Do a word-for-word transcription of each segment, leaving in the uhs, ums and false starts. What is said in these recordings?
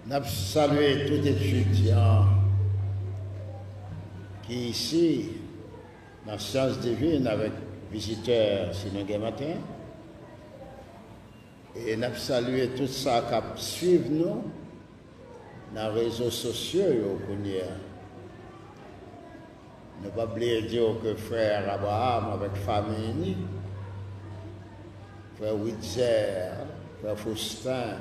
N ap salye tout etidyan ki isi nan Syans Divin avèk vizitè si nou gen maten. E n ap salye tout sa k ap swiv nou nan rezo sosyo yo kounye a. Nou pa bliye di w ke frè Abraham avèk fanmi ni, frè Witzer, frè Faustin,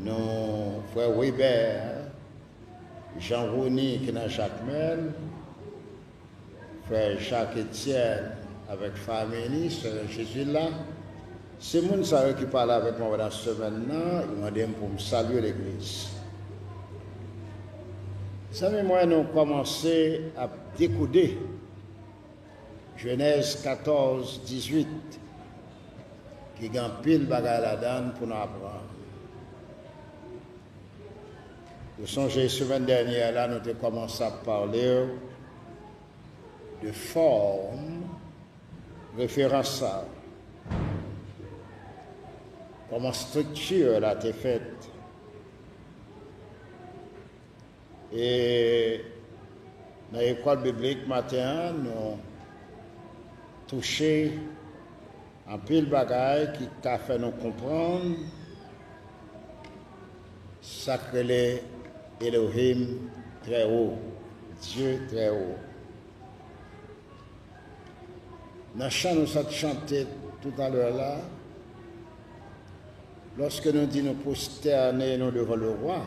nou, frè Weber, Jean Rony ki nan Jakmèl, frè Jacques Etienne avèk fanmi ni, sè Jezila, se moun sa yo ki pale avèk mwen pandan semèn nan, yo mande m pou m salye legliz. Zanmi mwen, nou kòmanse ap dekode Jenèz katòz, dizuit, ki gen anpil bagay ladan l pou nou aprann. Ou sonje semèn dènyè la, nou te kòmanse ap pale w de fòm referans sa, kòman estrikti la te fèt. E nan lekòl biblik maten an, nou touche anpil bagay ki ka fè nou konprann sa k rele Elohim Trè O, Dye Trè O. Nan chan nou sot chante toutalè la, lòske nou di nou pwostène nou devan le rwa,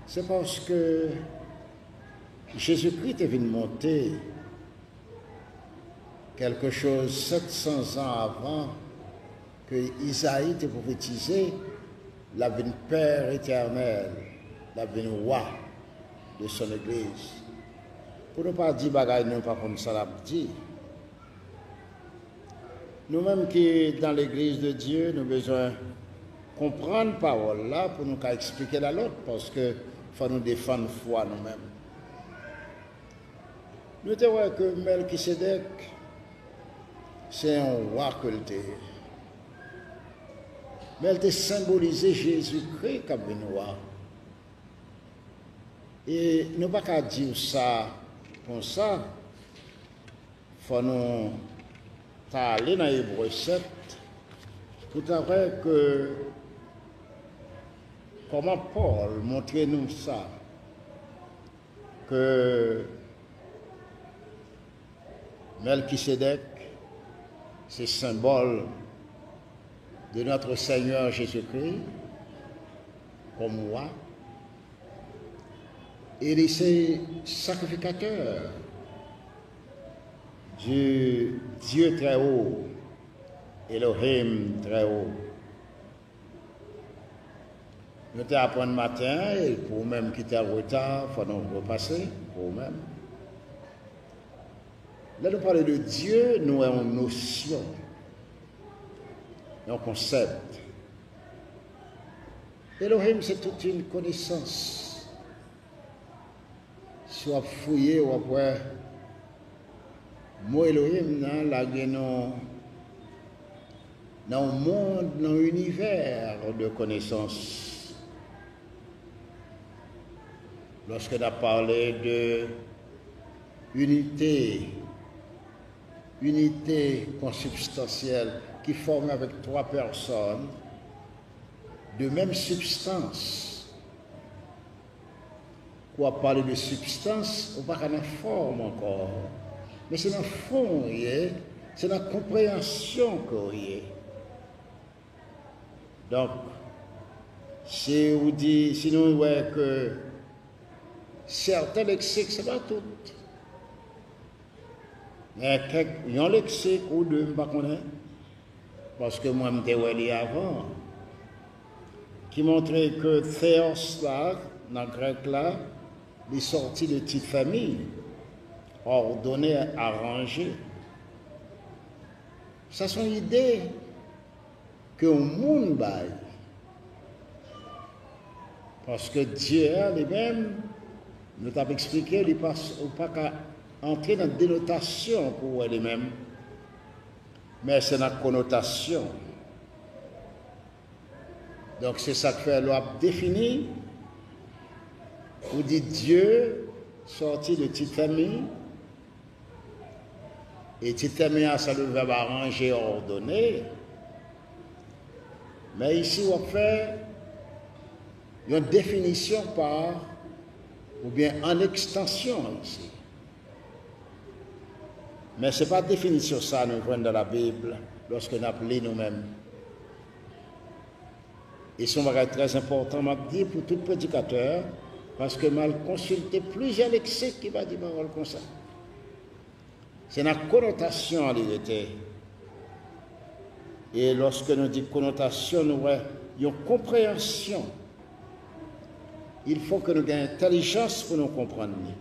se paske Jezikri te vin monte kèlke choz sèt san zan avan ke Izayi te pwofetize, l ap vin Pè Etènèl, l ap vin Wa de son legliz. Pou nou pa di bagay nou pa konn sa l ap di. Nou menm ki nan legliz de Dye, nou bezwen konprann pawòl la pou nou ka eksplike l a lòt, paske fò nou defann fwa nou menm. Nou te wè ke Mèlkisedèk se yon wa ke l te ye. Men l te senbolize Jezikri k ap vin wa. E nou pa ka di w sa konsa, fò nou ta ale nan Ebre sèt pou ta wè ke kòman Pòl montre nou sa, ke Mèlkisedèk se senbòl de notre Seigneur Jésus-Christ kòm wa, e li se sakrifikatè du Dieu très haut, Elohim très haut. Nou te aprann maten an, e pou ou menm ki te an reta, fò nou repase, pou ou menm. Lè nou pale de Dye, nou wè yon nosyon, yon konsèp. Elohim se toute une connaissance. Si w ap fouye, w ap wè mo Elohim nan lage nou nan yon mond, nan yon inivè de konesans. Lòske n ap pale de inite, inite konsibstansyèl ki fòme avèk twa pèsòn de menm sibstans, Kou w ap pale de sibstans, ou pa ka nan fòm ankò. Men se nan fon w ye, se nan konpreyansyon ke w ye. Donk, si ou di, si nou wè ke sèten leksik, se pa tout. Men kèk, yon leksik ou de, m pa konnen, paske mwen m te wè li avan, ki montre ke theos la, nan grèk la, li sòti de ti fanmi, òdone, aranje. Sa se yon ide ke yon moun bay. Paske Dye a li menm, nou t ap eksplike, li pa, ou pa ka antre nan denotasyon pou w wè li menm, men se nan konotasyon. Donk, se sa k fè lè w ap defini, ou di Dye sòti de tit fèmi, e tit fèmi a, se le vèb aranje, òdone. Men isi, w ap fè yon definisyon pa, oubyen an ekstansyon isi. Men se pa definisyon sa nou jwenn nan Labib lòske n ap li nou menm. E se yon bagay trè enpòtan, m ap di pou tout predikatè, paske m al konsilte plizyè leksik ki pa di pawòl konsa. Se nan konotasyon an li rete. E lòske nou di konotasyon, nou wè yon konpreyansyon. Il faut que nou gen entèlijans pou nou konprann li.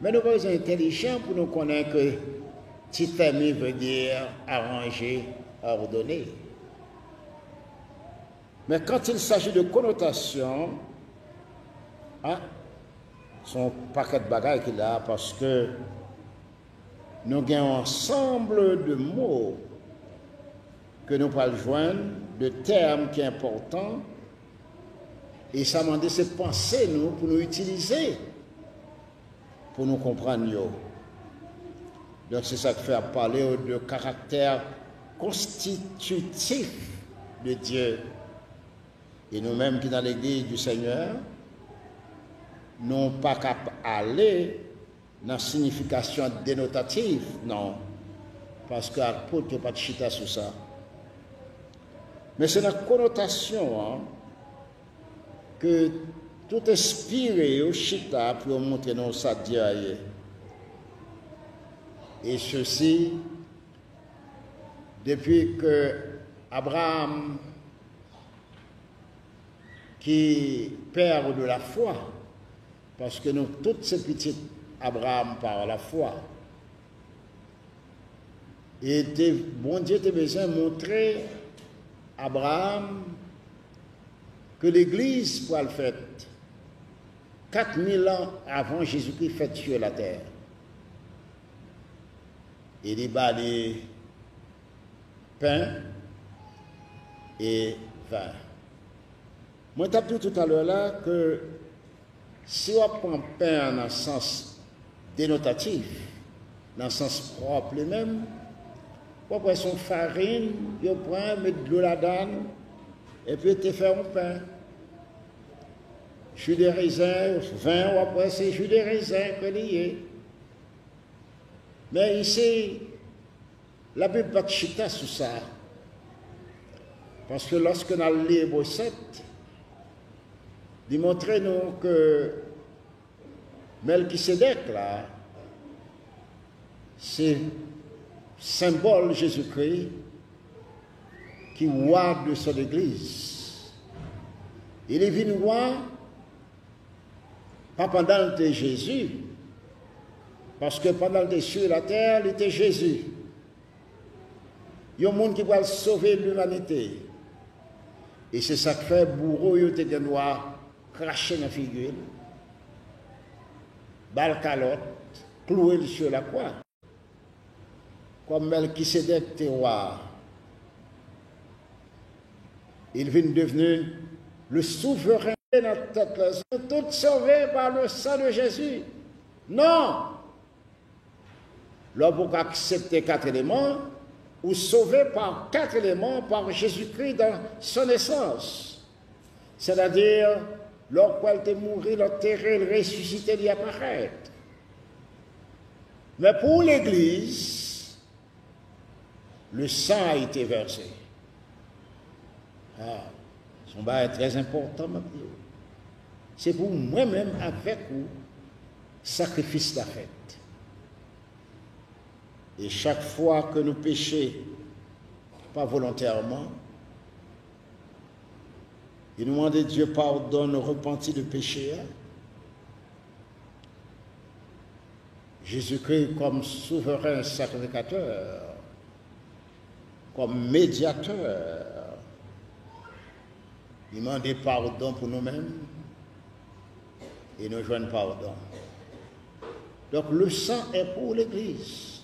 Men nou pa bezwen entèlijan pou nou konnen ke tit fèmi vle di aranje, òdone. Men quand il s'agit de connotation, a, se yon pakèt bagay ki la, paske nou gen yon ansanm de mo ke nou pral jwenn, de tèm ki enpòtan, e sa mande se panse nou pou nou itilize pou nou konprann yo. Donk, se sa k fè ap pale yo de karaktè konstititif de Dye. E nou menm ki nan Legliz di Senyè, nou pa ka ale nan siyifikasyon denotatif, non. Paske apot yo pa t chita sou sa. Men se nan konotasyon an ke tout enspire yo chita pou yo montre nou sa Dye a ye. E sesi, depi ke Abraham, ki pè de la foi, paske nou tout se pitit Abraham par la foi. E te, Bondye te bezwen montre Abraham ke legliz pral fèt kat mil an avan Jezikri fèt sou latè. E li ba li pen e ven. Mwen t ap di w toutalè la ke si w ap pran pen an nan sans denotatif, nan sans pwòp li menm, w ap wè se yon farin yo pran, met dlo ladan l, epi yo te fè yon pen. Ji de rezen, ven, w ap wè se ji de rezen ke li ye. Men isi, Labib pa t chita sou sa. Paske lòske n al li Ebre sèt, li montre nou ke Mèlkisedèk la, se senbòl Jezikri ki wa de son legliz. E li vin wa pa pandan l te Jezi, paske pandan l te sou latè, li te Jezi. Yon moun ki pral sove limanite. E se sa k fè bouro yo te gen dwa krache nan figi l, ba l kalòt, klouwe l sou lakwa. Kòm Mèlkisedèk te wa, il vin devni le souverain nan tèt lèzòm. Tout sove pa le san de Jezi. Non! Lè w poko aksepte kat eleman, ou sove pa kat eleman, pa Jezikri dan son esans. Sètadi, lè w kwè l te mouri, l antere, l resisite, li aparèt. Men pou legliz, le sang a été versé. Ah, se yon bagay trè enpòtan, m ap di w. Se pou mwen menm avèk ou, sakrifis la fèt. E chak fwa ke nou peche pa volontèman, e nou mande Dye padon, nou repanti de peche a, Jezikri kòm souveren sakrifikatè, kòm medyatè, li mande padon pou nou menm, e nou jwenn padon. Donk, le sang est pour l'Église.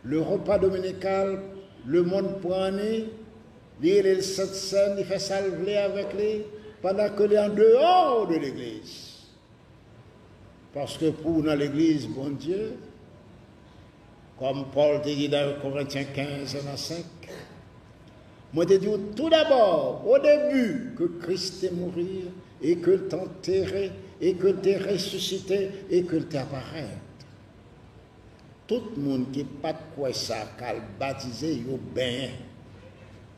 Le repas dominical, le moun pran li, Li rele l Sent Sèn, li fè sa l vle avèk li, pandan ke li andeyò de legliz. Paske pou w nan legliz Bondye, kòm Pòl te di nan Korentyen kenz, en a senk, mwen te di w toudabò, o debi, ke Kris te mouri e ke l te antere e ke l te resisite e ke l te aparèt. Tout moun ki pa t kwè sa, k al batize, yo benyen.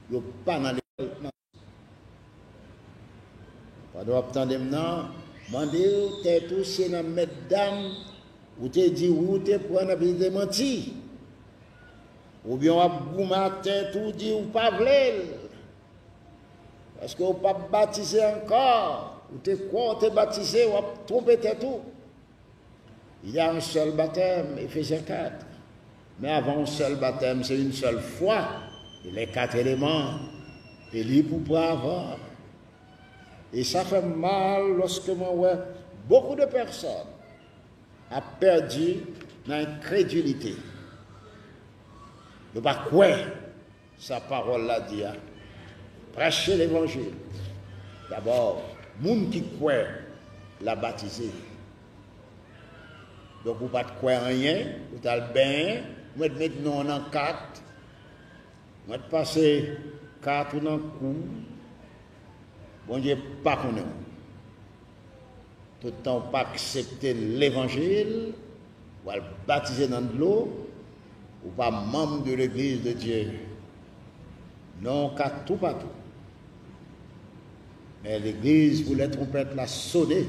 Yo pa nan lekòl. Pandan w ap tande m nan, mande w tèt ou si nan mètdam ou te di wi, ou te pran, epi li te manti. Oubyen w ap goumen ak tèt ou, di ou pa vle l. Paske w p ap batize ankò. Ou te kwè w te batize, w ap twonpe tèt ou. Il y a un seul baptême, Éphésiens quatre. Mais avant un seul baptême, c'est une seule foi. Et les quatre éléments, e li pou pran avan. E sa fè m mal lòske mwen wè beaucoup de personnes ap pèdi nan enkredilite. Yo pa kwè sa pawòl la di a. Preche levanjil. Dabò, moun ki kwè, l a batize. Donk, ou pa t kwè anyen, ou t al benyen, ou mèt met non w nan kat, ou mèt pase kat ou nan kou. Bondye pa konnen w. Tout tan ou pa aksepte levanjil, w al batize nan dlo, ou pa manm de legliz de Dye. Non w ka toupatou. Men legliz pou lè twonpèt la sone,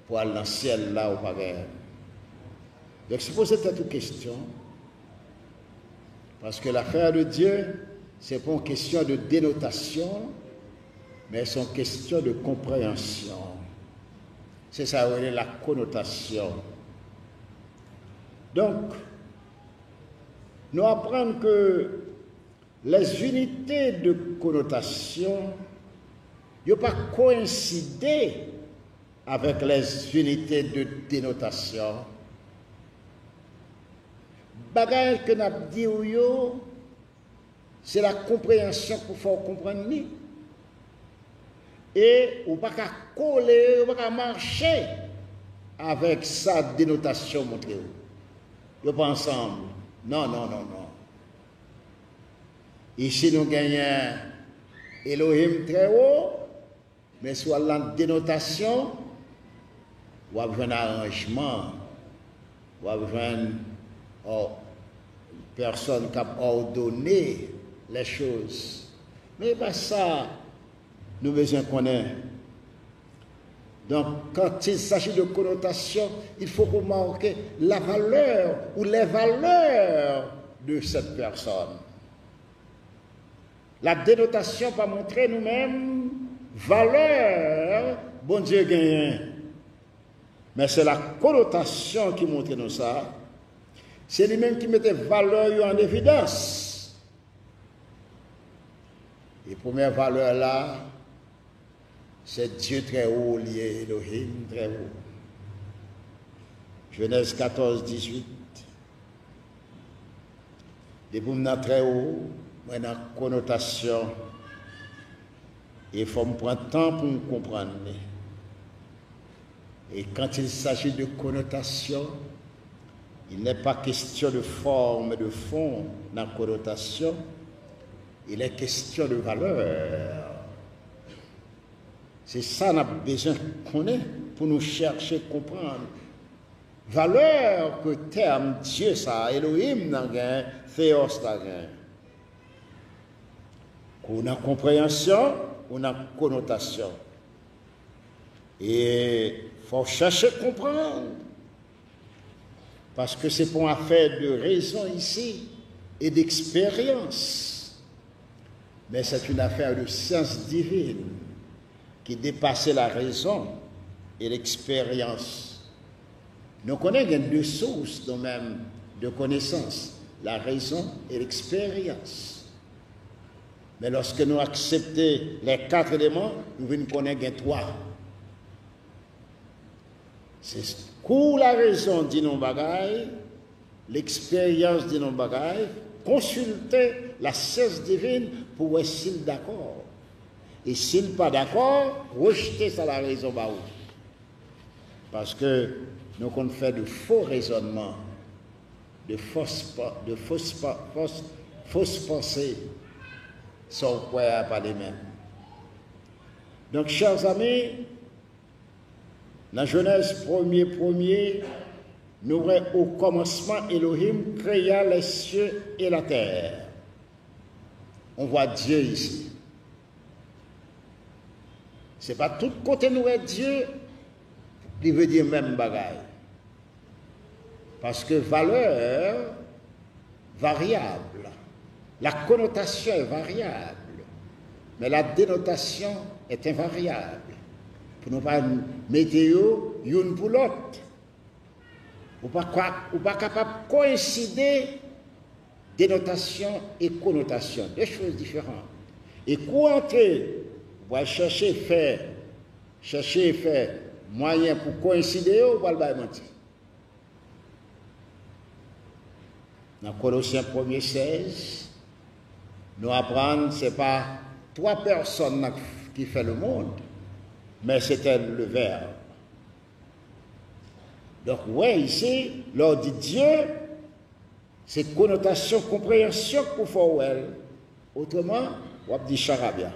pou al nan syèl la, ou pa genyen. Donk, si w poze tèt ou kesyon, paske lafè de Dye, se pa yon kesyon de denotasyon, men se yon kesyon de konpreyansyon. Se sa yo rele la konotasyon. Donk, nou aprann ke les unités de connotation, yo pa koyenside avèk les unités de dénotation. Bagay ke n ap di w yo, se la konpreyansyon pou fè w konprann li. E ou pa ka kole, ou pa ka mache avèk sa denotasyon montre w. Yo pa ansanm. Non, non, non, non. Isi nou genyen Elohim trè wo, men si w al nan denotasyon, w ap jwenn aranjman, w ap jwenn, ò, pèsòn k ap òdone lè choz. Men e pa sa nou bezwen konnen. Donc, quand il s'agit de connotation, il faut remarquer la valeur ou les valeurs de cette personne. La denotasyon pa montre nou menm valè Bondye genyen. Men se la konotasyon ki montre nou sa. Se li menm ki mete valè yo an evidans. E premyè valè la, se Dye trè wo li ye, Elohim trè wo. Jenèz katòz, dizuit. Depi m nan trè wo, mwen nan konotasyon. E fò m pran tan pou m konprann li. Et quand il s'agit de connotation, il n'est pas question de forme et de fond dans connotation, il est question de valeur. Se sa n ap bezwen konnen pou nou chèche konprann valè ke tèm Dye sa a, Elohim nan gen, Theos la gen. Ou nan konpreyansyon, ou nan konotasyon. E fò w chèche konprann. Paske se pa yon afè de rezon isi e d'eksperyans. Men c'est une affaire de science divine qui dépasse la raison et l'expérience. Nou konnen gen de sous nou menm de konesans, la raison et l'expérience. Men lòske nou aksepte les quatre éléments, nou vin konnen gen twa. Se kou larezon di nou bagay, leksperyans di nou bagay, konsilte la syans divin pou wè si l dakò. E si l pa dakò, rejte sa larezon ba ou. Paske nou konn fè de fo rezònman, de fos, de fos, fos, fos panse, sa w kwè a pa li menm. Donk, chè zanmi, nan Jenèz premye, premye, nou wè, au commencement, Elohim créa les cieux et la terre. On voit Dieu ici. Se pa tout kote nou wè Dye, li vle di menm bagay. Paske valè varyab, la konotasyon est variable, men la denotasyon est invariable. Pou nou pa mete yo youn pou lòt. Ou pa, ou pa kapab koyenside denotasyon e konotasyon, de choz diferan. E kou antre, ou pral chèche fè, chèche fè mwayen pou koyenside yo, ou pral bay manti. Nan Kolosyen premye sèz, nou aprann se pa twa pèsòn nan ki fè le monde, men se te le Vèb. Donk, wè isi, lè w di Dye, se konotasyon, konpreyansyon k pou fè w wè l. Otreman, w ap di charabya.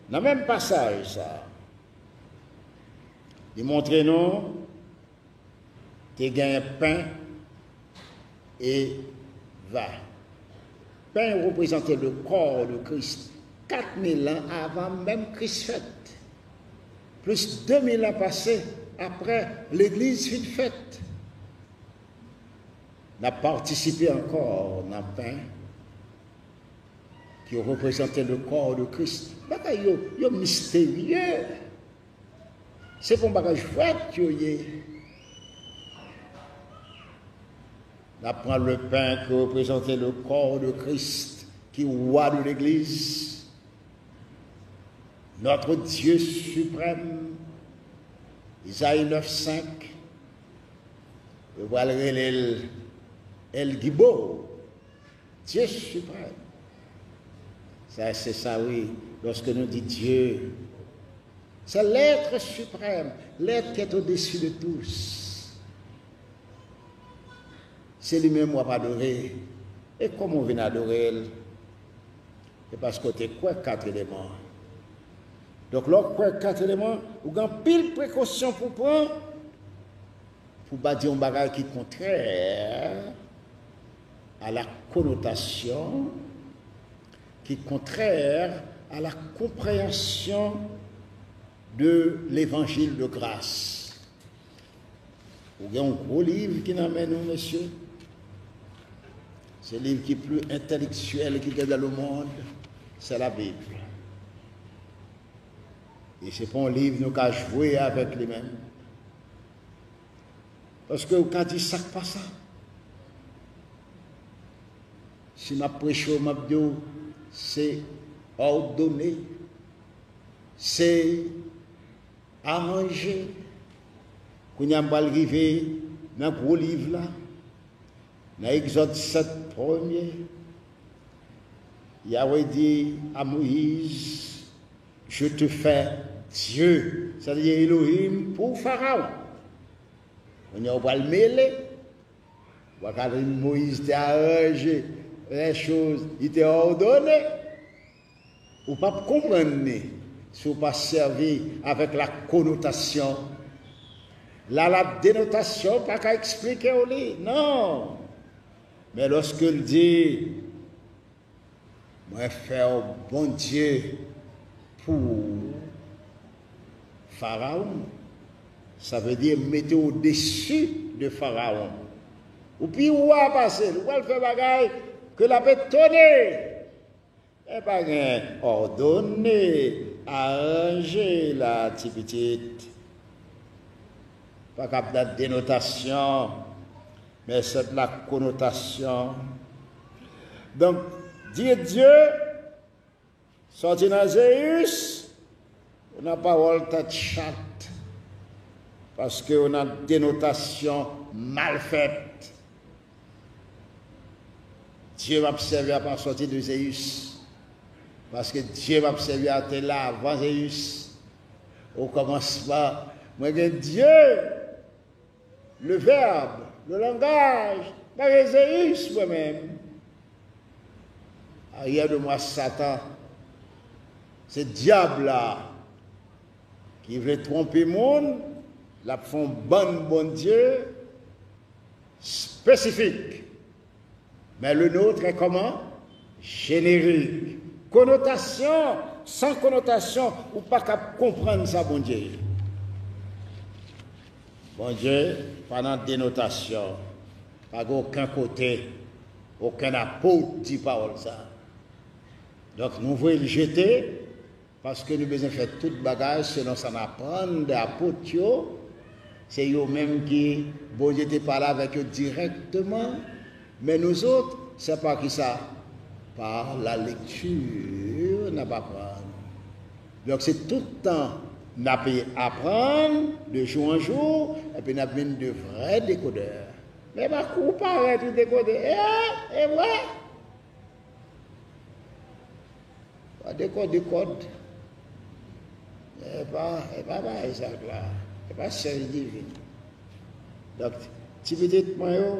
Nan menm pasaj sa a, li montre nou te genyen pen e va. Pen reprezante le corps de Christ. Kat mil an avan menm Kris fèt. Plis de mil an pase apre legliz fin fèt. N ap patisipe ankò nan pen ki reprezante le corps de Christ. Bagay yo, yo misterye. Se pa yon bagay jwèt yo ye. N ap pran le pen ki reprezante le corps de Christ, ki wa de legliz. Notre Dieu suprême, Izayi nèf senk, yo pral rele l El Gibo, Dye siprèm. Sa, se sa, wi, lòske nou di Dye, c'est l'être suprême, l'être qui est au-dessus de tous. Se li menm w ap adore. E kòman w vin adore l? E paske w te kwè kat eleman. Donk, lè w kwè kat eleman, ou gen anpil prekosyon pou w pran pou w pa di yon bagay ki kontrè a la konotasyon, ki kontrè a la konpreyansyon de levanjil de gras. Ou gen yon gwo liv ki nan men nou, mesye. Se liv ki pli entèlektyèl ki gen dans le monde, c'est la Bible. E se pa yon liv nou ka jwe avèk li menm. Paske ou ka di sa k pa sa. Si m ap preche w, m ap di w, se òdone, se aranje. Kounye a, m pral rive nan gwo liv la, nan Egzòd sèt premye. Yahweh di a Moyiz, je te fais Dieu, sa vle di Elohim pou Farawon. Kounye a, ou pral mele. Ou pa ka di Moyiz te aranje les choses, li te òdone. Ou p ap konprann li si w pa sèvi avèk la konotasyon. La, la denotasyon pa ka eksplike w li, non. Men lòske l di, mwen fè w Bondye pou Farawon. Sa vle di mete w odesi de Farawon. Ou pi wa pase l, ou pral fè bagay ke l ap etone. E pa gen òdone, aranje la, ti pitit. Pa kab nan denotasyon, men se la konotasyon. Donk, di Dye, sòti nan Zeyis, ou nan pawòl tèt chat, paske ou nan denotasyon mal fèt. Dye m ap sèvi a pa sòti de Zeyis. Paske Dye m ap sèvi a te la avan Zeyis. O kòmansman, mwen gen Dye, le Vèb, le langaj, mwen gen Zeyis mwen menm. Aryè de mwa Satan, se dyab la ki vle twonpe moun, l ap fè yon bann Bondye espesifik. Men le nôtre est comment? Générique. Konotasyon, san konotasyon, ou pa kab konprann sa Bondye ye. Bondye pa nan denotasyon. Pa gen okenn kote, okenn apot di pawòl sa. Donk, nou voye l jete, paske nou bezwen fè tout bagay selon sa n aprann de apot yo. Se yo menm ki Bondye te pale avèk yo dirèkteman. Men nou zòt, se pa kisa? Par la lecture, n ap aprann. Donk, se tout tan n ap aprann de jou an jou, epi n ap vin de vrè dekodè. Men pa kou parèt ou dekode. E, e vre? Pa dekode kòd. E pa, e pa bagay sa la. E pa syèj divin. Donk, ti pitit mwen yo,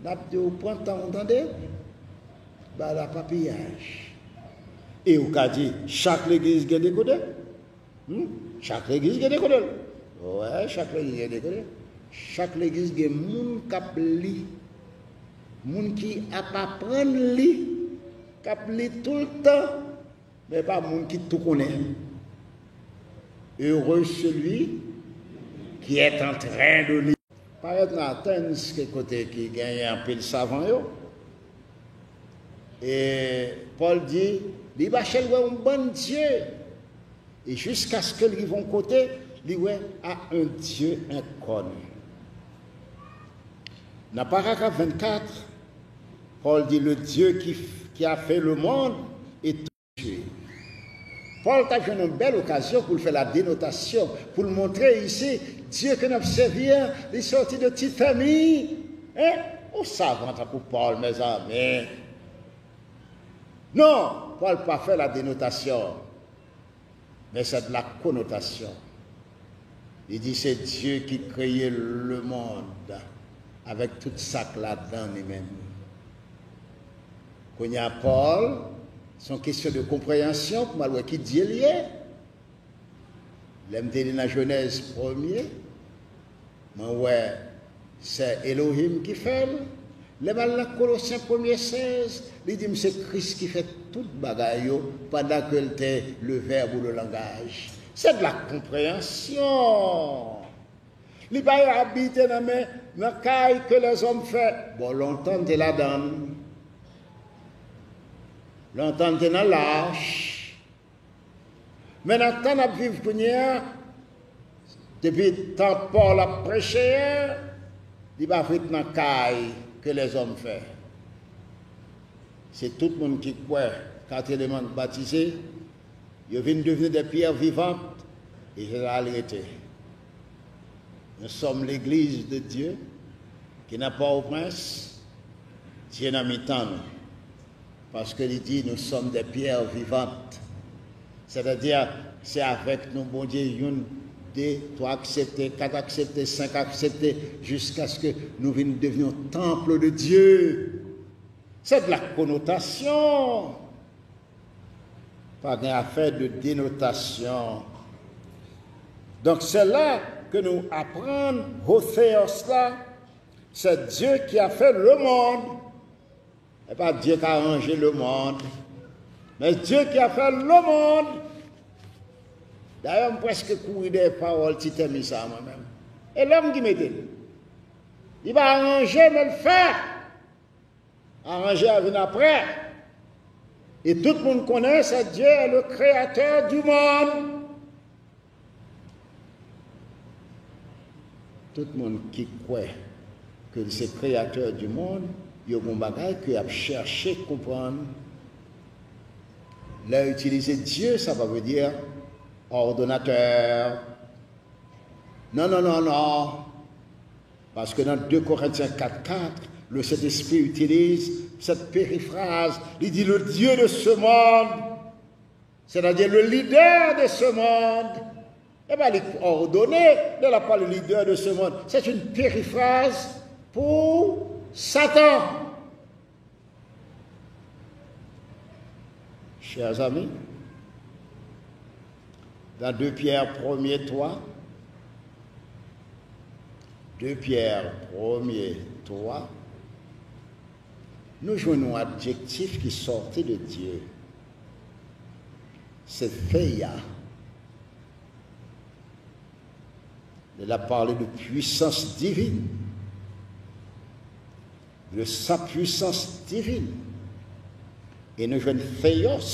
n ap di w pran tan w tande, ba la pa piyaj. E ou ka di, chak legliz gen dekodè. Hmm? Chak legliz gen dekodè. Wè, chak legliz gen dekodè. Chak legliz gen moun k ap li. Moun ki ap aprann li, k ap li toultan, men pa moun ki tou konnen. Heureux celui qui est en train de lire. Parèt nan Athens, ke kote ki genyen anpil savan yo. E Pòl di, li mache, l wè yon bann dye. E jiskaske l rive yon kote, li wè a un Dieu inconnu. Nan paragraf vennkat, Pòl di, le Dieu qui, qui a fait le monde et tout. Pòl t ap jwenn yon bèl okazyon pou l fè la denotasyon, pou l montre isi, Dye ke n ap sèvi a, li sòti de ti fanmi. Hein? Ou savan tankou Pòl, mezanmi. Non, Pòl pa fè la denotasyon, men se de la konotasyon. Li di se Dye ki kreye lemonn avèk tout sa k ladan li menm. Kounye a, Pòl, se yon kesyon de konpreyansyon pou m al wè ki Dye l ye. Lè m te li nan Jenèz premye, mwen wè se Elohim ki fè l. Lè m al nan Kolosyen premye sèz, li di m se Kris ki fè tout bagay yo pandan ke l te le Vèb ou le langaj. Se de la konpreyansyon. Li pa abite nan men, nan kay ke lèzòm fè. Bon, lontan n te ladan l. Lontan n te nan lach. Men nan tan n ap viv kounye a, depi tan Pòl ap preche a, li pa fèt nan kay ke lèzòm fè. Se tout moun ki kwè, kat eleman k batize, yo vin devni de pyè vivant, e se la l rete. Nous sommes l'église de Dieu ki nan Pòtoprens, Dye nan mitan nou. Paske li di, nous sommes des pierres vivantes. Sètadi, se avèk nou Bondye, youn, de, twa aksepte, kat aksepte, senk aksepte, jiskaske nou vin devni yon tanp de Dye. Se de la konotasyon. Pa gen afè de denotasyon. Donk, se la ke nou aprann ho theos la, se Dye ki a fè lemonn. E pa Dye ka ranje lemonn, men Dye ki a fè lemonn. Dayè, m prèske kouri dèyè pawòl ti tèm sa a mwen menm. E lòm ki mete l. Li pa aranje, men l fè. Aranje a vin apre. E tout moun konnen se Dieu est le créateur du monde. Tout moun ki kwè ke l se créateur du monde, yo gon bagay ke y ap chèche konprann. Lè yo itilize Dye, sa pa vle di ordonatè. Non, non, non, non. Paske nan de Korentyen kat kat, Le Saint-Esprit utilise cette périphrase. Il dit le Dieu de ce monde, c'est-à-dire le leader de ce monde. E pa li k òdone, lè l ap pale leader de ce monde. C'est une périphrase pour Satan. Chers amis, dans deux Pierre premier trois, deux Pierre premier trois, nou jwenn yon adjektif ki sòti de Dye. Se theia. Lè l ap pale de puissance divine, de sa puissance divine. E nou jwenn theos,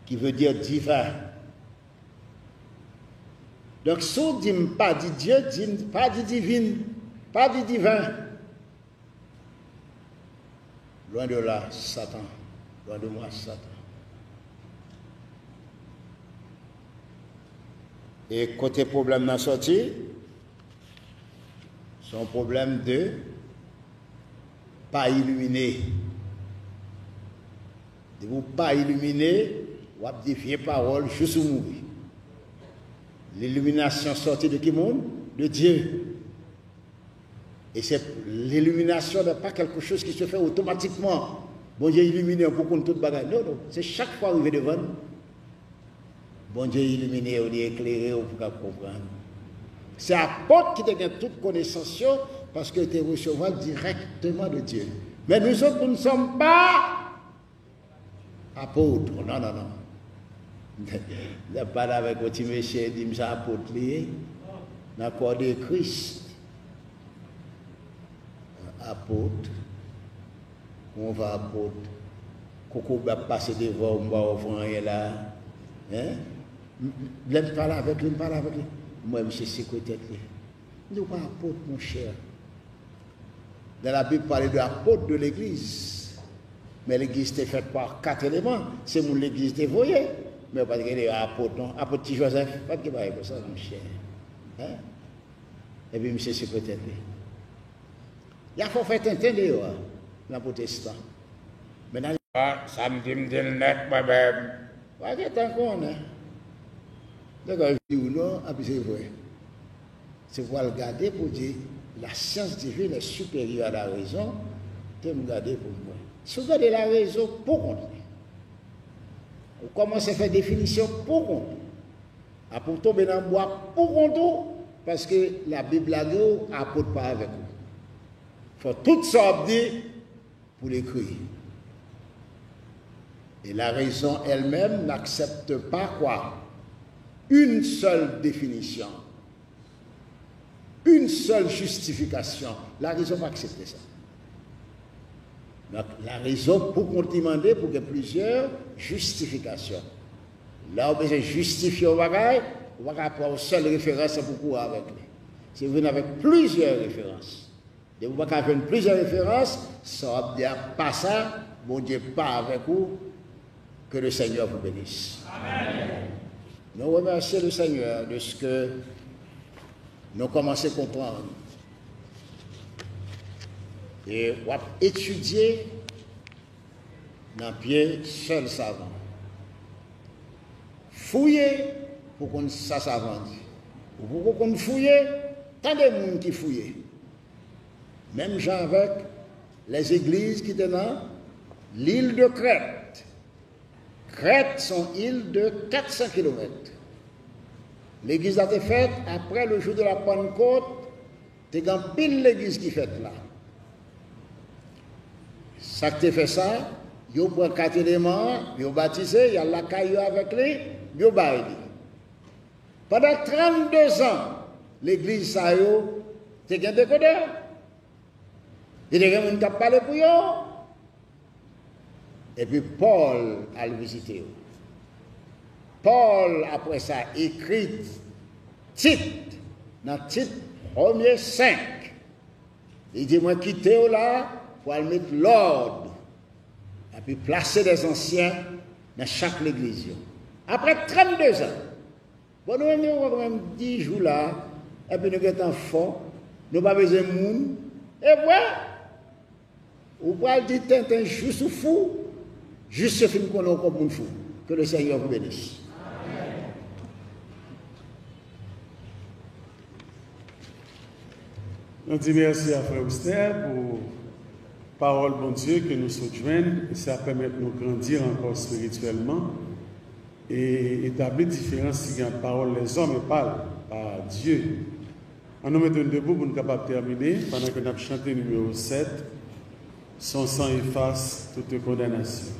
ki vle di diven. Donk, si w di m pa di Dye, di m pa di divin, pa di diven. Loin de là, Satan. Loin de moi, Satan. E kote pwoblèm nan sòti? Se yon pwoblèm de pa ilimine. Depi w pa ilimine, w ap di vye pawòl jous ou mouri. Liliminasyon sòti de ki moun? De Dye. Et c'est, l'illumination n'est pas quelque chose qui se fait automatiquement. Bondye ilimine w pou konn tout bagay. Non, non. Se chak fwa w rive devan l, Bondye ilimine w, li eklere w pou w kab konprann. Se apot ki te gen tout konesans yo, paske yo te resevwa l dirèkteman de Dye. Men nou sòt, nous ne sommes pas apôtres. Non, non, non. Lè m pale avèk yon ti mesye, di m se apot li ye, nan kò de Kris. Apot, kòman w fè apot? Kokobe ap pase devan w, m pa wè w fè anyen la. Hein? Lè m pale avèk li, m pale avèk li. M wè misye sekwe tèt li. M di, ou pa apot, monchè. Dans la Bible, pale de apot de legliz. Men legliz te fèt pa kat eleman. Se moun legliz te voye. Men yo pa t rele yo apot, non. Apot Ti Jozèf, pa t gen bagay konsa, monchè. Hein? Epi misye sekwe tèt li. Y a fè w fè tenten deyò a, nan pwotestan. Men nan... Ah, sa m di, m di l nèt mwen menm. W a gentan konnen. Nèg la di w non, epi se vre. Se pou w al gade pou w di, la science divine est supérieure à la raison, te m gade pou m wè. Si w gade larezon pou kont li, ou kòmanse fè definisyon pou kont ou, apre w tonbe nan bwa pou kont ou, paske Labib lage w, apot pa avèk ou. Fò tout sa w ap di pou l ekri. Et la raison elle-même n'accepte pas quoi? Une seule définition. Une seule justification. Larezon pa aksepte sa. Donk, larezon pou kont li mande pou gen plizyè jistifikasyon. Lè w bezwen jistifye yon bagay, ou pa ka pran yon sèl referans pou kouri avèk li. Se vin avèk plizyè referans. Depi w pa ka jwenn plizyè referans, sa w ap di a pa sa, Bondye pa avèk ou, que le Seigneur vous bénisse. Amen. Nou remèsye le Seigneur de ce que nou kòmanse konprann. E w ap etidye nan pye sèl savan. Fouye pou konn sa savan di. Ou poko konn fouye, tande moun ki fouye. Menm jan avèk lèzegliz ki te nan l'île de Crète. Crète se yon il de kat san kilomèt. Legliz la te fèt apre le jour de la Pentecôte, te gen anpil legliz ki fèt la. Sa k te fè sa, yo pran kat eleman an, yo batize, y al lakay yo avèk li, yo bay li. Pandan trannde zan, legliz sa yo te gen dekodè. Yo te gen moun k ap pale pou yo. Epi Pòl al vizite yo. Pòl, apre sa, ekri Tit, nan Tit premye senk. Li di, mwen kite yo la pou al met lòd, epi plase dè zansyen nan chak legliz yo. Apre trannde zan, bon, nou menm, nou wè menm dis jou la, epi nou gentan fò, nou pa bezwen moun, E vre, ou pral di tenten jis ou fou, jis yo fin konnen w kòm moun fou. Que le Seigneur vous bénisse. Nou di mèsi a frè Wisner pou pawòl Bondye ke nou sot jwenn, e sa pèmèt nou grandi ankò espirityèlman e etabli diferans ki gen ant pawòl lèzòm e pa l, pa Dye. Ann nou mete n debou pou n kapab tèmine pandan ke n ap chante nimewo sèt, Son sang efface toute condamnation.